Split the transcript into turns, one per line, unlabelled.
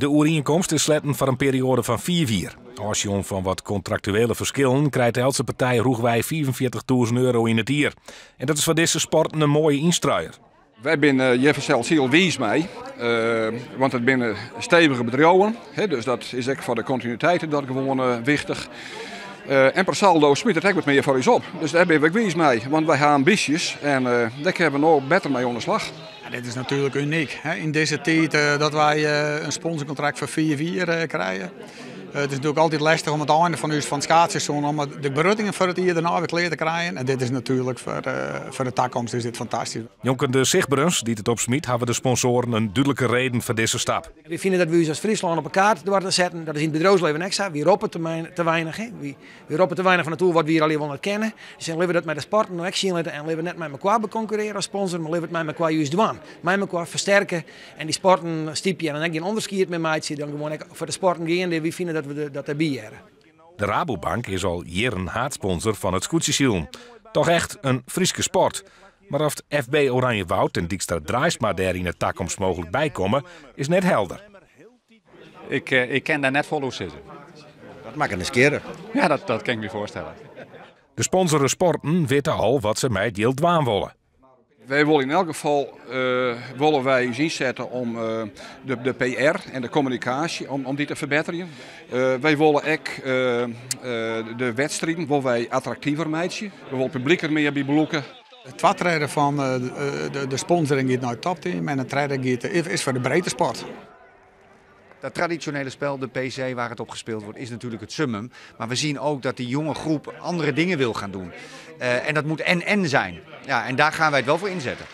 De oerienkomst is sletten foar in perioade fan fiif jier. Ofsjoen fan wat kontraktuele ferskillen krijt eltse partij rûchwei 45.000 euro yn it jier. En dat is foar dizze sporten in moaie ynstruier.
Wy binne hjir fansels hiel wiis mei, want it binne stevige bedriuwen, dus dat is ek foar de kontinuïteit dat gewoan wichtich. En per saldo smyt it ek wat mear foar ús op, dus dêr binne we ek wiis mei, want wy ha ambysjes en dêr kinne we no better mei oan de slach.
Dit is natuerlik unyk yn dizze tiid dat wy in sponsorkontrakt foar fiif jier krije. It is natuerlik altyd lestich om it ein fan ús fan it skaatsseizoen om de begruttingen foar it jier dernei wer klear te krijen. En dit is natuerlik foar de takomst is dit fantastysk.
Njonken de sichtberens dy't it opsmyt hawwe de sponsoaren in dúdlike reden foar dizze stap.
Wy fine dat wy ús as Fryslân op 'e kaart doarre te setten. Dat is yn it bedriuwslibben ek sa. Wy roppe te weinich. Wy roppe te weinich fan natoer wat wy hjir allegear wol net kenne. Dus litte we dat mei de sporten no ek sjen litte en litte we net mei mekoar bekonkurrearje as sponsor, mar litte we it mei mekoar júst dwaan. Mei mekoar fersterke en dy sporten stypje en dan ek gjin ûnderskied mear meitsje, dan gewoan ek foar de sporten gean dy't wy fine dat we dat derby hearre.
De Rabobank is al jierren haadsponsor fan it skûtsjesilen. Toch echt in Fryske sport. Mar oft FB Oranjewoud en Dykstra Draaisma dêr yn 'e takomst mooglik by komme, is net helder.
Ik kin dêr net folle oer sizze.
Dat makket nijsgjirrich.
Ja, dat kin ik my foarstelle.
De sponsore sporten witte al wat se mei it jild dwaan wolle.
Wy wolle yn elk gefal wolle wy ús ynsette om de PR en de kommunikaasje om dy te ferbetterjen. Wy wolle ek de wedstriden wolle wy attraktiver meitsje. We wolle publyk der mear by belûke.
Twa tredde fan de sponsoring giet nei it topteam en in tredde giet, is foar de breedtesport.
Dat traditionele spel, de PC waar het op gespeeld wordt, is natuurlijk het summum. Maar we zien ook dat die jonge groep andere dingen wil gaan doen. En dat moet en-en zijn. Ja, en daar gaan wij het wel voor inzetten.